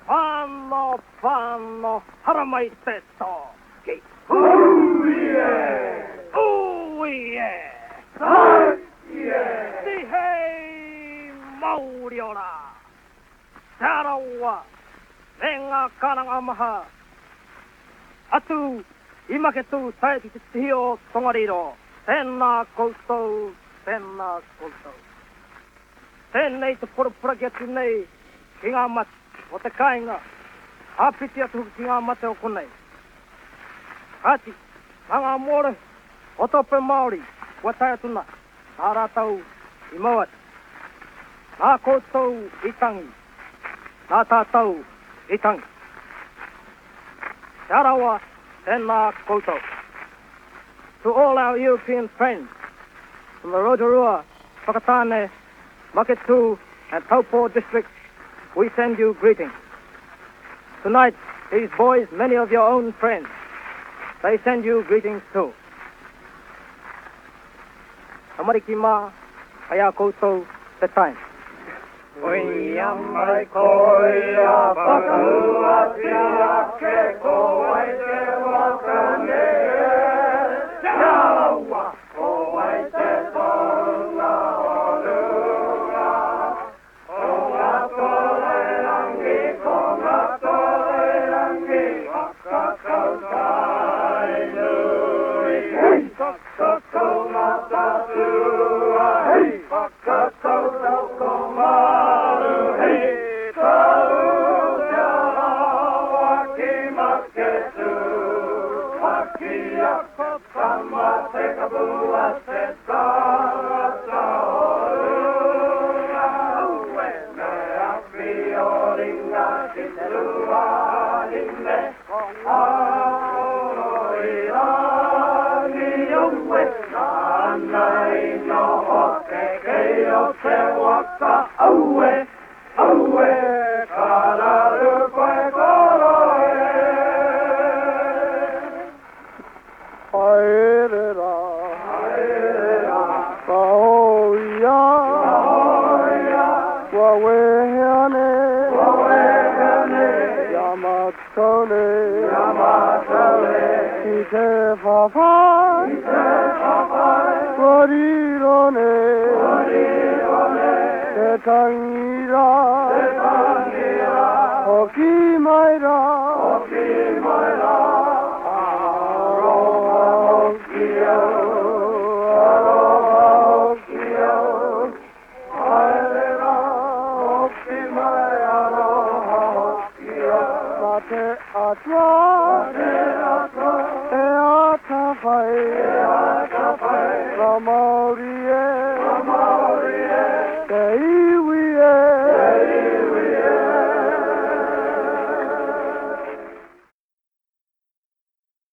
Whano, whano, haramai te tō ki Hui e! Ui e! Tāiki e! Tihei mauri ora! Te Arawa me ngā karanga maha atu i Maketū tae atu ki te tihi o Tongariro, tēnā koutou, tēnā koutou. Tēnei te poroporoaki atu nei ki ngā mate o te kāinga, āpiti atu hoki ki ngā mate o konei. Kāti, nā ngā mōrehu o te ope Māori kua tae atu nā, nā rātou i mau atu. Nā koutou i tangi, nā tātou i tangi. Te Arawa, tēnā koutou. To all our European friends from the Rotorua, Whakatane, Maketu and Taupo districts, we send you greetings. Tonight, these boys, many of your own friends, they send you greetings too. Tamariki mā, kei a koutou te taima. Uia mai koia whakahuatia ake ko wai te waka nei e Te Arawa, ko wai te tohunga o runga Ko Ngātoroirangi, ko Ngātoroirangi Whakatau Tainui, hei! Whakatau Mātaatua, hei! Whakatau Tokomaru, hei! Tau Te Arawa ki Maketū, Pakia ko Tamatekapua te tangata o runga. Aue! Me awhi o ringa ki te ruahine, Ko Ngātoroirangi, aue! Nāna i noho te kei o te waka, aue! Aue! Ka raru koe koro e! Haere rā. Haere rā. Ka hōia. Ka hōia. Kua wehea nei. Kua wehea nei. I a mātou nei. I a mātou nei. Ki te whawhai. Ki te whawhai. Kua riro nei. Kua riro nei. Te tangi rā. Te tangi rā. Hoki mai rā. Hoki mai rā. Aroha hoki au, aroha hoki au. Haere rā, hoki mai, aroha hoki au. Mā te Atua. Mā te Atua. E atawhai. E atawhai. Ngā Māori e. Ngā Māori.